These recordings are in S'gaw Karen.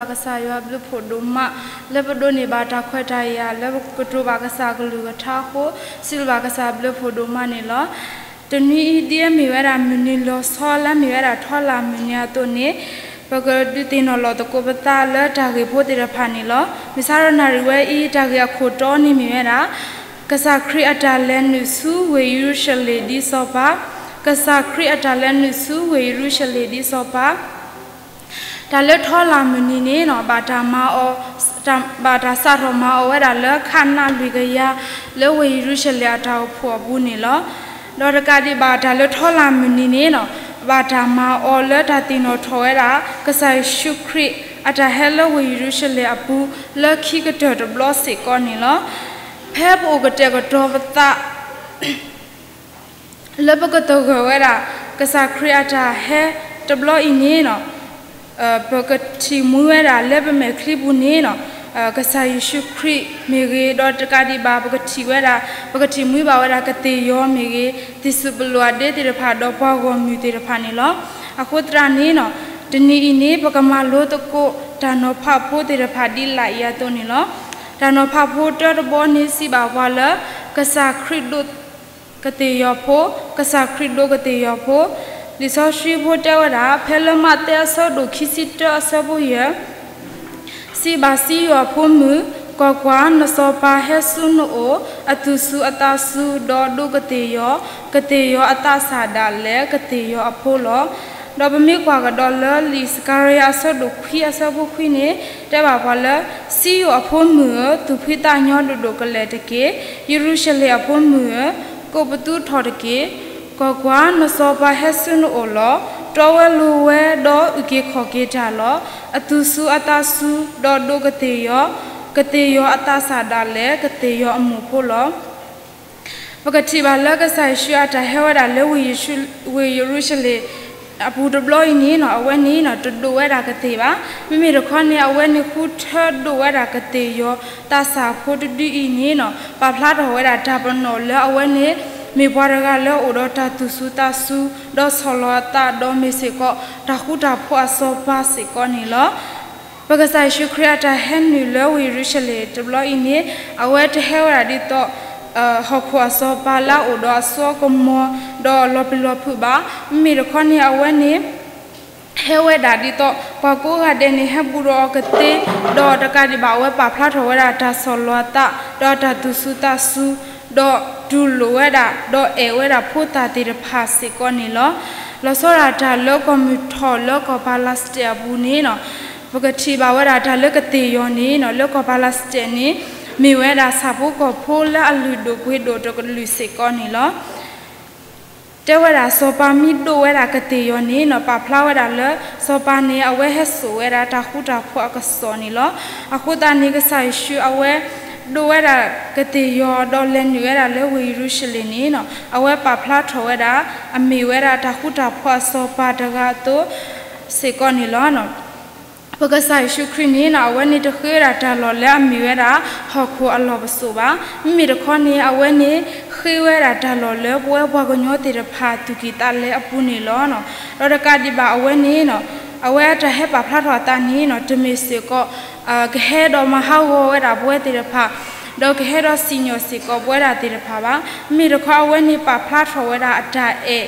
ပစံးဘျုးဘၣ်ကစၢ်ယွၤဘျုးဖးဒိၣ်မး လၢပဒိးန့ၢ်ဘၣ်တၢ်ခွဲးတၢ်ယာ် လၢပကတိၤဘၣ်ကစၢ်အကလုၢ်ကထါအဃိ စံးဘျုးဘၣ်ကစၢ်ဘျုးဖးဒိၣ်မးန့ၣ်လီၤ. တနံၤအံၤ ဒ်အမ့ၢ်ဝဲဒၣ်မုၢ်နံၤလီၤဆီ လၢအမ့ၢ်ဝဲဒၣ်ထီလာ်မုၢ်နံၤအသိးန့ၣ် ပကဒုးသ့ၣ်နီၣ်လီၤသကိးပသးလၢတၢ်ဂ့ၢ်ဖိသ့ၣ်တဖၣ်န့ၣ်လီၤ. မုၢ်ဆါတနၣ်ရံၣ်ဝဲအံၤ တၢ်ဂ့ၢ်အခိၣ်တီန့ၣ်မ့ၢ်ဝဲဒၣ် ကစၢ်ခရံာ်အတၢ်လဲၤနုာ်ဆူဝ့ၢ်ယရူၤၡလ့ၣ်ဒ်စီၤပၤ, ကစၢ်ခရံာ်အတၢ်လဲၤနုာ်ဆူဝ့ၢ်ယရူၤၡလ့ၣ်ဒ်စီၤပၤ တၢ်လၢထီလာ်မုၢ်နံၤန့ၣ် ဘၣ်တၢ်မၤအီၤ, ဘၣ်တၢ်စးထီၣ်မၤအီၤဝဲဒၣ်လၢခးနးလွံၢ်ကယၤ လၢဝ့ၢ်ယရူၤၡလ့ၣ်အတၢ်အိၣ်ဖှိၣ်အပူၤန့ၣ်လီၤ. ဒီးတကးဒံးဘၣ်တၢ်လၢထီလာ်မုၢ်နံၤန့ၣ် ဘၣ်တၢ်မၤအီၤလၢတၢ်သ့ၣ်နီၣ်ထီၣ်ဝဲဒၣ် ကစၢ်ယ့ၣ်ၡူးခရံာ်အတၢ်ဟဲလၢဝ့ၢ်ယရူၤၡလ့ၣ်အပူၤ လၢခံကတၢၢ်တဘျီစ့ၢ်ကီးန့ၣ်လီၤ. ဖဲပအိၣ်ကတဲာ်ကတီၤပသး လၢပကသဂၢၢ်ဝဲဒၣ် ကစၢ်ခရံာ်အတၢ်ဟဲတဘျီအံၤန့ၣ် ပကထံၣ်မှံဝဲဒၣ်လၢပမဲာ်ချံပူၤန့ၣ် ကစၢ်ယ့ၣ်ၡူးခရံာ်မ့ၢ်ဂ့ၤ, ဒီးတကးဒံးဘၣ် ပကထံၣ်ဝဲဒၣ် ပကထံၣ်မှံဘၣ်ဝဲဒၣ်ကသ့ၣ်ယီၤမ့ၢ်ဂ့ၤ, သ့ၣ်စူၣ်ပလိာ်အဒ့သ့ၣ်တဖၣ် ဒီးပှၤဂီၢ်မုၢ်သ့ၣ်တဖၣ်န့ၣ်လီၤ. အဃိသတးန့ၣ် တနံၤအံၤန့ၣ် ပကမၤလိသကိးတၢ်နီၤဖးဖိသ့ၣ်တဖၣ်ဒ်လာ်အံၤအသိးန့ၣ်လီၤ. တၢ်နီၤဖးဖိတၢတဘီန့ၣ် စံးဘၣ်ပှၤလၢ ကစၢ်ခရံာ်ဒိးကသ့ၣ်ယီၤဖိ, ကစၢ်ခရံာ်ဒိးကသ့ၣ်ယီၤဖိ, လံာ်စီဆှံဖိတဲဝဲဒၣ် ဖဲလၢမးသဲအဆၢဒိၣ်ခံဆံတၢ အဆၢဖိယဲၢ် စံးဘၣ်စံယိၤအဖိမုၣ်, ကွၢ်ကွၢ်, နစီၤပၤဟဲဆူနအိၣ်, အသူၣ်စူၤအသးစူၤ, ဒီးဒိးကသ့ၣ်ယီၤ, ကသ့ၣ်ယီၤအသးစၢ်ဒၣ်လဲာ် ကသ့ၣ်ယီၤအဖိလီၤ. ဒီးပမ့ၢ်ကွၢ်ကဒီးလၢလံာ်စကၤရယၤအဆၢဒိၣ်ခွံ အဆၢဖိခွံန့ၣ် တဲဘၣ်ပှၤလၢ စံယိၤအဖိမုၣ်ဧၢ, သူၣ်ဖှံသးညီဒိၣ်ဒိၣ်ကလဲာ်တက့ၢ်. ယရူၤၡလ့ၣ်အဖိမုၣ်ဧၢ, ကိးပသူထီၣ်တက့ၢ်. ကွၢ်ကွၢ်, နစီၤပၤဟဲဆူနအိၣ်လီၤ. တြီဝဲလိၤဝဲဒီးအုၣ်က့ၤခီၣ်က့ၤတၢ်လီၤ. အသူၣ်စူၤအသးစူၤ, ဒီးဒိးကသ့ၣ်ယီၤ, ကသ့ၣ်ယီၤအသးစၢ်ဒၣ်လဲာ် ကသ့ၣ်ယီၤအမိၢ်ဖိလီၤ. ပကထံၣ်ဘၣ်လၢကစၢ်ယ့ၣ်ၡူးအတၢ်ဟဲဝဲဒၣ်လၢ ဝ့ၢ်ယရူၤၡလ့ၣ်အပူၤတဘျီအံၤန့ၣ် အဝဲန့ၣ် တဒိးဝဲဒၣ်ကသ့ၣ်ဘၣ်. မ့မ့ၢ်တခီန့ၣ် အဝဲန့ၣ်ဃုထၢဒိးဝဲဒၣ်ကသ့ၣ်ယီၤသးစၢ်ဖိတဒုအံၤန့ၣ် ပာ်ဖျါထီၣ်ဝဲဒၣ်တၢ်ပနီၣ်လၢအဝဲန့ၣ် မ့ၢ်ပှၤတဂၤလၢအိၣ်ဒီးတၢ်သူၣ်စူၤသးစူၤ ဒီးဆီၣ်လီၤအသး ဒီးမ့ၢ်စ့ၢ်ကီးတၢ်ဃူတၢ်ဖိးအစီၤပၤစ့ၢ်ကီးန့ၣ်လီၤ. ပကစၢ်ယ့ၣ်ၡူးခရံာ်အတၢ်ဟဲနုာ်လၢဝ့ၢ်ယရူၤၡလ့ၣ်တဘျီအံၤန့ၣ် အဝဲတဟဲဝဲဒၣ်ဒ်သိး ဟီၣ်ခိၣ်အစီၤပၤလၢအအိၣ်ဒီးအစိအကမီၤ ဒီးလီၤပျံၤလီၤဖုးဘၣ်. မ့မ့ၢ်တခီန့ၣ် အဝဲန့ၣ် ဟဲဝဲဒၣ်ဒ်သိး ပှၤကိးဂၤဒဲးန့ၣ် ဟဲဘူးဒီးအီၤကသ့, ဒီးတကးဒံးဘၣ် အဝဲပာ်ဖျါထီၣ်ဝဲဒၣ်တၢ်ဆီၣ်လီၤအသး ဒီးတၢ်သူၣ်စူၤသးစူၤ, ဒီးတူၢ်လိာ်ဝဲဒၣ် ဒီးအဲၣ်ဝဲဒၣ်ဖိသၣ်သ့ၣ်တဖၣ်စ့ၢ်ကီးန့ၣ်လီၤ. လီၤဆီဒၣ်တၢ်လၢကီၢ်မုၢ်ထီၣ်လၢကီၢ်ပၤလးစတဲာ်အပူၤန့ၣ် ပကထံၣ်ဘၣ်ဝဲဒၣ်တၢ်လၢကသ့ၣ်ယီၤန့ၣ် လၢကီၢ်ပၤလးစတဲာ်န့ၣ် မ့ၢ်ဝဲဒၣ်ဆၣ်ဖိကီၢ်ဖိလၢအလုၢ်ဒိၣ်ပှ့ၤဒိၣ်တကလုာ်စ့ၢ်ကီးန့ၣ်လီၤ. တဲဝဲဒၣ်စီၤပၤမ့ၢ်ဒိးဝဲဒၣ်ကသ့ၣ်ယီၤန့ၣ် ပာ်ဖျါဝဲဒၣ်လၢ စီၤပၤန့ၣ် အဝဲဟဲစိာ်ဝဲဒၣ်တၢ်ဃူတၢ်ဖိးအကစီၣ်န့ၣ်လီၤ. အဃိသတးန့ၣ် ကစၢ်ယ့ၣ်ၡူးအဝဲ ဒိးဝဲဒၣ်ကသ့ၣ်ယီၤ ဒီးလဲၤနုာ်ဝဲဒၣ်လၢဝ့ၢ်ယရူၤၡလ့ၣ်န့ၣ် အဝဲပာ်ဖျါထီၣ်ဝဲဒၣ် အမ့ၢ်ဝဲဒၣ်တၢ်ဃူတၢ်ဖိးအစီၤပၤတဂၤအသိးစ့ၢ်ကီးန့ၣ်လီၤ. ပကစၢ်ယ့ၣ်ၡူးခရံာ်န့ၣ် အဝဲန့ၣ်တဃ့ဝဲဒၣ်တၢ်လီၢ်လၢအမ့ၢ်ဝဲဒၣ် ဟီၣ်ခိၣ်အလီၢ်ပစိာ်ဘၣ်. မ့မ့ၢ်တခီန့ၣ် အဝဲန့ၣ် ဃ့ဝဲဒၣ်တၢ်လီၢ်လၢပဝဲပှၤကညီသ့ၣ်တဖၣ်သူၣ်ကံၢ်သးလဲအပူၤန့ၣ်လီၤ. ဒီးတကးဒံးဘၣ်အဝဲန့ၣ် အဝဲအတၢ်ဟဲပာ်ဖျါထီၣ်အသးန့ၣ် တမ့ၢ်စ့ၢ်ကီး ကဟဲဒီးမၤဟးဂီၤဝဲဒၣ်ပဝဲသ့ၣ်တဖၣ် ဒီးကဟဲဒီးစံၣ်ညီၣ်စ့ၢ်ကီးပဝဲဒၣ်သ့ၣ်တဖၣ်ဘၣ်. မ့မ့ၢ်တခီအဝဲန့ၣ်ပာ်ဖျါထီၣ်ဝဲဒၣ်အတၢ်အဲၣ်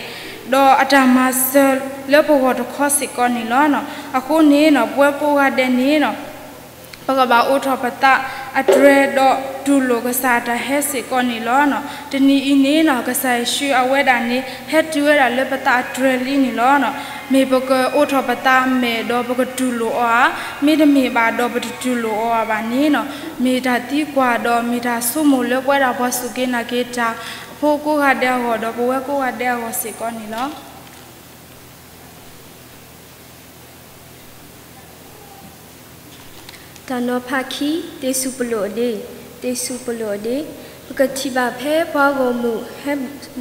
ဒီးအတၢ်မၤစၢၤလၢပဂီၢ်တခီစ့ၢ်ကီးန့ၣ်လီၤ. အဃိန့ၣ် ပဝဲကိးဂၤဒဲးန့ၣ် ပကဘၣ်အိးထီၣ်ပသးအတြဲၤဒီးတူၢ်လိာ်ကစၢ်အတၢ်ဟဲစ့ၢ်ကီးန့ၣ်လီၤ. တနံၤအံၤန့ၣ် ကစၢ်ယ့ၣ်ၡူးအဝဲဒၣ်န့ၣ် ဟဲတုၤဝဲဒၣ်လၢပသးအတြဲၤလံန့ၣ်လီၤ. မ့ၢ်ပကအိးထီၣ်ပသးမဲာ်ဒီးပကတူၢ်လိာ်အီၤဧါ, မ့တမ့ၢ်ဘၣ်ဒီးပတတူၢ်လိာ်အီၤဧါဘၣ်န့ၣ် မ့ၢ်တၢ်သံကွၢ်ဒီးမ့ၢ်တၢ်ဆိကမိၣ်လၢပဝဲဒၣ်ပှၤစူၢ်က့ၤနာ်က့ၤတၢ်အဖိကိးဂၤဒဲးအဂီၢ်ဒီးပဝဲကိးဂၤဒဲးအဂီၢ်စ့ၢ်ကီးန့ၣ်လီၤ. တၢ်နီၤဖးခံ, သ့ၣ်စူၣ်ပလိာ်အဒ့, သ့ၣ်စူၣ်ပလိာ်အဒ့, ပကထံၣ်ဘၣ်ဖဲပှၤဂီၢ်မုၢ်ဟဲ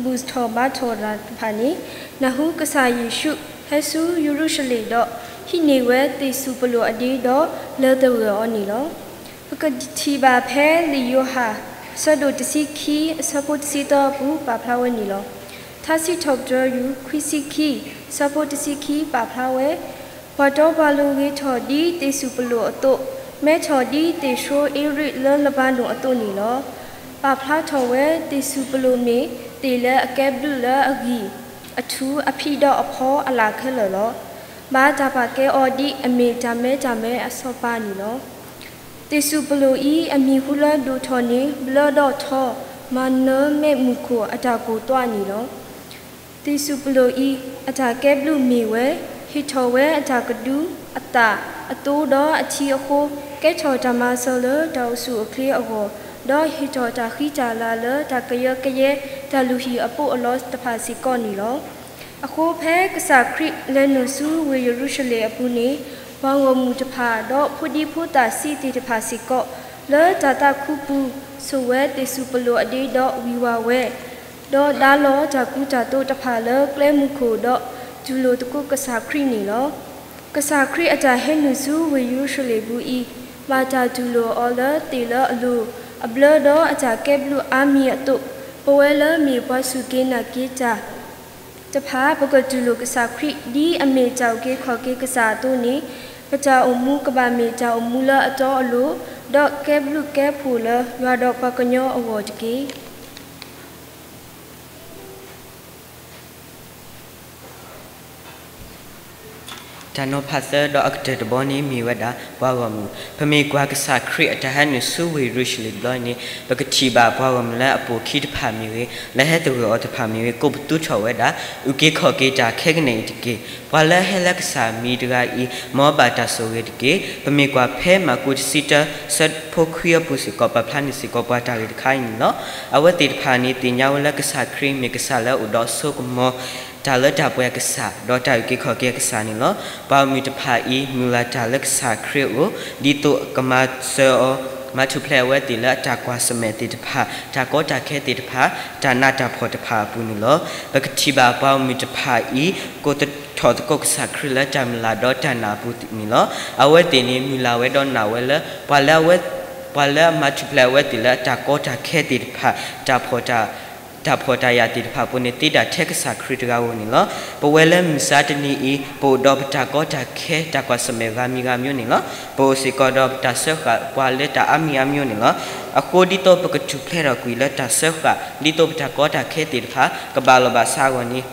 ဘူၣ်ထီၣ်ဘါထီၣ်တၢ်တဖၣ်န့ၣ်, နၢ်ဟူကစၢ်ယ့ၣ်ၡူးဟဲဆူယရူၤၡလ့ၣ်ဒီး ဟံးန့ၢ်ဝဲသ့ၣ်စူၣ်ပလိာ်အဒ့ဒီးလၢသဂၢၢ်အီၤန့ၣ်လီၤ. ပကထံၣ်ဘၣ်ဖဲလံာ်ယိၤဟၣ် အဆၢဒိၣ်တဆံခံ အဆၢဖိတဆံသီအပူၤပာ်ဖျါဝဲန့ၣ်လီၤ. ထါစံးထီၣ်ပတြၢၤယူၢ် ခွံဆံခံ အဆၢဖိတဆံခံပာ်ဖျါဝဲ, ပှၤတီပှၤလိၤဂ့ၤထီၣ်ဒ်သ့ၣ်စူၣ်ပလိၣ်အသိး, မဲထီၣ်ဒ်သ့ၣ်ဆှိအ့ရ့းလၢလဘၤနိၣ်အသိးန့ၣ်လီၤ. ပာ်ဖျါထီၣ်ဝဲ သ့ၣ်စူၣ်ပလိၣ်မ့ၢ်သ့ၣ်လၢအကဲဘျုးလၢအဂံၢ်, အထူ, အဖံးဒီးအဖီအလၢ်ခဲလၢာ်လီၤ. ဘၣ်တၢ်ပာ်ကဲအီၤဒ်အမ့ၢ်တၢ်မဲတၢ်မဲအစီၤပၤန့ၣ်လီၤ. သ့ၣ်စူၣ်ပလိၣ်အံၤ အမံၤဟူလၢဒိၣ်ထီၣ်န့ၣ် ဘျၢဒီးထီ, မၤနၢၤမဲးမုၢ်ခိၣ်အတၢ်ကိၢ်သွးန့ၣ်လီၤ. သ့ၣ်စူၣ်ပလိၣ်အံၤ အတၢ်ကဲဘျုးမ့ၢ်ဝဲ, ဟ့ၣ်ထီၣ်ဝဲအတၢ်ကဒု, အသၣ်, အသိဒီးအထံအဃိ, ကဲထီၣ်တၢ်မၤစၢၤလၢတၢ်အိၣ်ဆူၣ်အိၣ်ချ့အဂီၢ်, ဒီးဟ့ၣ်ထီၣ်တၢ်ဃံတၢ်လၤလၢတၢ်ကယၢကယဲ တၢ်လုၢ်ဟံၣ်အပီးအလီတဖၣ်စ့ၢ်ကီးန့ၣ်လီၤ. အဃိဖဲကစၢ်ခရံာ်လဲၤနုာ်ဆူဝ့ၢ်ယရူၤၡလ့ၣ်အပူၤန့ၣ်, ပှၤဂီၢ်မုၢ်တဖၣ် ဒီးဖိဒံဖိသၣ်ဆံးသ့ၣ်တဖၣ်စ့ၢ်ကီး, လၢတၢ်သးခုပူၤ ဆိၣ်ဝဲသ့ၣ်စူၣ်ပလိၣ်အဒ့ဒီးဝံၤဝဲဝဲ, ဒီးဒါလီၤတၢ်ကူတၢ်သိးတဖၣ်လၢကျဲမုၢ်ခိၣ်ဒီး တူၢ်လိာ်သကိးကစၢ်ခရံာ်န့ၣ်လီၤ. ကစၢ်ခရံာ်အတၢ်ဟဲနုာ်ဆူဝ့ၢ်ယရူၤၡလ့ၣ်ပူၤအံၤ, ဘၣ်တၢ်တူၢ်လိာ်အီၤလၢသ့ၣ်လၢအလိၤ, အဘျၢဒီးအတၢ်ကဲဘျုးအါမံၤအသိး, ပဝဲလၢမ့ၢ်ပှၤစူၢ်က့ၤနာ်က့ၤတၢ် တဖၣ် ပကတူၢ်လိာ်ကစၢ်ခရံာ် ဒ်အမ့ၢ်တၢ်အုၣ်က့ၤခီၣ်က့ၤကစၢ်အသိးန့ၣ်, ပတၢ်အိၣ်မူကဘၣ်မ့ၢ်တၢ်အိၣ်မူလၢအတီအလိၤ, ဒီးကဲဘျုးကဲဖှိၣ်လၢယွၤဒီးပှၤကညီအဂီၢ်တက့ၢ်. တၢ်နီၤဖးသၢဒီးအကတၢၢ်တဘီန့ၣ်မ့ၢ်ဝဲဒၣ် ပှၤဂီၢ်မုၢ်, ပမ့ၢ်ကွၢ်ကစၢ်ခရံာ်အတၢ်ဟဲနုာ်ဆူဝ့ၢ်ယရူၤၡလ့ၣ်တဘျီအံၤန့ၣ် ပကထံၣ်ဘၣ်ပှၤဂီၢ်မုၢ်လၢအပိာ်ခံတဖၣ်မ့ၢ်ဂ့ၤ, လၢဟဲသဂၢၢ်အီၤတဖၣ်မ့ၢ်ဂ့ၤ, ကိးပသူထီၣ်ဝဲဒၣ် အုၣ်က့ၤခီၣ်က့ၤတၢ်ခဲကနံၣ်အံၤတက့ၢ်. ပှၤလၢဟဲလၢကစၢ်မံၤတဂၤအံၤ မ်အဘၣ်တၢ်ဆိၣ်ဂ့ၤတက့ၢ်. ပမ့ၢ်ကွၢ်ဖဲမၢ်ကူးတဆံတၢ ဆၢဖိခွံအပူၤစ့ၢ်ကီး ပာ်ဖျါန့ၢ်စ့ၢ်ကီးပှၤတၢ်ဂ့ၢ်တခါအံၤန့ၣ်လီၤ. အဝဲသ့ၣ်တဖၣ်န့ၣ် သ့ၣ်ညါဝဲလၢကစၢ်ခရံာ်မ့ၢ်ကစၢ်လၢအအိၣ်ဒီးအစိကမီၤ တၢ်လၢတၢ်ပှဲၤအကစၢ် ဒီးတၢ်အုၣ်က့ၤခီၣ်က့ၤအကစၢ်န့ၣ်လီၤ. ပှၤဂီၢ်မုၢ်တဖၣ်အံၤ မုၢ်လၢ်တၢ်လၢကစၢ်ခရံာ်အအိၣ် ဒ်သိးကမၤစၢၤအီၤ, မၤထူၣ်ဖျဲးအဝဲသ့ၣ်လၢအတၢ်ကွၢ်ဆၢၣ်မဲာ်သ့ၣ်တဖၣ်, တၢ်ကီတၢ်ခဲသ့ၣ်တဖၣ်, တၢ်နးတၢ်ဖှီၣ်တဖၣ်အပူၤန့ၣ်လီၤ. ပကထံၣ်ဘၣ်ပှၤဂီၢ်မုၢ်တဖၣ်အံၤ ကိးထီၣ်သကိးကစၢ်ခရံာ်လၢတၢ်မုၢ်လၢ်ဒီးတၢ်နာ်အပူၤန့ၣ်လီၤ. အဝဲသ့ၣ်န့ၣ် မုၢ်လၢ်ဝဲဒီးနာ်ဝဲလၢ ပှၤလၢအဝဲ ပှၤလၢအမၤထူၣ်ဖျဲးအဝဲသ့ၣ်လၢအတၢ်ကီတၢ်ခဲသ့ၣ်တဖၣ်, တၢ်ဖှီၣ်တၢ်ယာ်သ့ၣ်တဖၣ်အပူၤန့ၣ် သ့ဒၣ်ထဲကစၢ်ခရံာ်တဂၤဧိၤန့ၣ်လီၤ. ပဝဲလၢမုၢ်မဆါတနံၤအံၤ ပအိၣ်ဒီးပတၢ်ကီတၢ်ခဲ တၢ်ကွၢ်ဆၢၣ်မဲာ်ဂ့ၤမံၤဂ့ၤမံၤန့ၣ်လီၤ. ပအိၣ်စ့ၢ်ကီးဒီးပတၢ်စၢဃာ်ပှၤလၢတၢ်အါမံၤအါမံၤန့ၣ်လီၤ. အဃိဒ်သိးပကထူၣ်ဖျဲးထီၣ်ကွံာ်လၢတၢ်စၢဃာ် ဒ်သိးပတၢ်ကီတၢ်ခဲသ့ၣ်တဖၣ် ကဘၣ်လီၢ်ဘၣ်စးအဂီၢ်န့ၣ်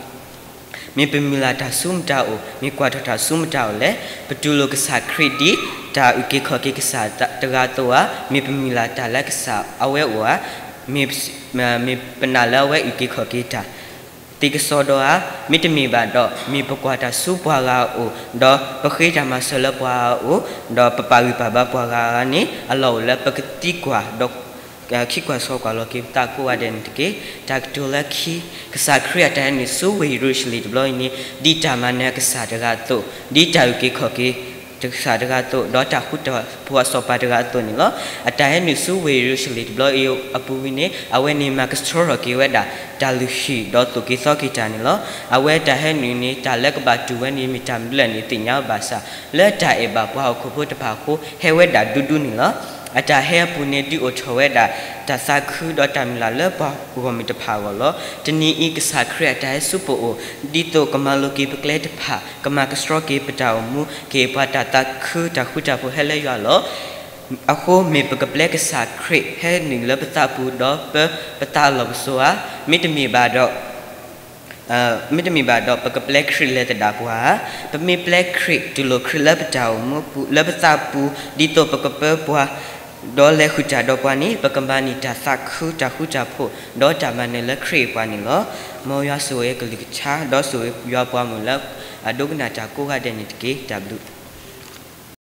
မ့ၢ်ပမုၢ်လၢ်တၢ်ဆူမတၤအိၣ်, မ့ၢ်ကွၢ်ထီၣ်တၢ်ဆူမတၤအိၣ်လဲၣ်. ပတူၢ်လိာ်ကစၢ်ခရံာ်ဒ်တၢ်အုၣ်က့ၤခီၣ်က့ၤကစၢ်တဂၤအသိးဧါ, မ့ၢ်ပမုၢ်လၢ်တၢ်လၢကစၢ်အဝဲအိၣ်ဧါ, မ့ၢ်ပနာ်လၢအဝဲအုၣ်က့ၤခီၣ်က့ၤတၢ်သ့ကစီဒီဧါ, မ့တမ့ၢ်ဘၣ်ဒီး မ့ၢ်ပကွၢ်တၢ်ဆူပှၤဂၤအအိၣ် ဒီးပဃ့တၢ်မၤစၢၤလၢပှၤဂၤအအိၣ် ဒီးပပာ်ဂံၢ်ပာ်ဘါပှၤဂၤန့ၣ် အလီၢ်အိၣ်လၢပကသံကွၢ်ဒီး ခံကွၢ်ဆၢကွၢ်လီၤက့ၤပသးကိးဂၤဒဲးန့ၣ်တက့ၢ်. တၢ်ကတိၤလၢခံ, ကစၢ်ခရံာ်အတၢ်ဟဲနုာ်ဆူဝ့ၢ်ယရူၤၡလ့ၣ်တဘျီအံၤန့ၣ် ဒ်တၢ်မၤနၢၤကစၢ်တဂၤအသိး, ဒ်တၢ်အုၣ်က့ၤခီၣ်က့ၤကစၢ်တဂၤအသိး, ဒီးတၢ်ဃူတၢ်ဖိးအစီၤပၤတဂၤအသိးန့ၣ်လီၤ. အတၢ်ဟဲနုာ်ဆူဝ့ၢ်ယရူၤၡလ့ၣ်တဘျီအံၤအပူၤဝံၤန့ၣ် အဝဲန့ၣ်မၤကဆှီထီၣ်က့ၤဝဲဒၣ် တၢ်လုၢ်ဟံၣ်ဒီးသိၣ်က့ၤသီက့ၤတၢ်န့ၣ်လီၤ. အဝဲတၢ်ဟဲနုာ်န့ၣ် တၢ်လၢကဘၣ်တူၢ်ဝဲန့ၣ် မ့ၢ်တၢ်ဘျၢၣ်န့ၣ် သ့ၣ်ညါဘၣ်ဆၣ် လၢတၢ်အဲၣ်ဘၣ်ပှၤဟီၣ်ခိၣ်ဖိတဖၣ်အဃိ ဟဲဝဲဒၣ်ဒူဒူန့ၣ်လီၤ. အတၢ်ဟဲအပူၤန့ၣ် ဒုးအိၣ်ထီၣ်ဝဲဒၣ် တၢ်သးခုဒီးတၢ်မုၢ်လၢ်လၢပှၤဂီၢ်မုၢ်တဖၣ်အဂီၢ်လီၤ. တနံၤအံၤ ကစၢ်ခရံာ်အတၢ်ဟဲဆူပအိၣ် ဒ်သိးကမၤလိက့ၤပကျဲတဖၣ်, ကမၤကဆှီက့ၤပတၢ်အိၣ်မူ, ကဟ့ၣ်ပှၤတၢ်သးခုတၢ်ဃူတၢ်ဖိးဟဲလၢယွၤလီၤ. အဃိမ့ၢ်ပကပျဲကစၢ်ခရံာ်ဟဲနုာ်လၢပသးပူၤဒီးပၢပသးအလီၢ်ပစိၤဧါ, မ့တမ့ၢ်ဘၣ်ဒီး မ့တမ့ၢ်ဘၣ်ဒီး ပကပျဲခရံာ်လဲၤသဒၣ်ပှၤဧါ. ပမ့ၢ်ပျဲခရံာ် တူၢ်လိာ်ခရံာ်လၢပတၢ်အိၣ်မူအပူၤ လၢပသးပူၤ ဒ်သိးပကပၢပှၤ ဒီးလဲၤဃုာ်တၢ်ဒီးပှၤန့ၣ် ပကမၤန့ၢ်တၢ်သးခုတၢ်ဃူတၢ်ဖိး ဒီးတၢ်မၤနၢၤလၢခရံာ်အပှၤန့ၣ်လီၤ. မ်ယွၤဆိၣ်ဂ့ၤကလုၢ်ကထါ ဒီးဆိၣ်ဂ့ၤယွၤပှၤဂီၢ်မုၢ်လၢအဒိကနၣ်တၢ်ကိးဂၤဒဲးန့ၣ်တက့ၢ်. တၢ်ဘျုး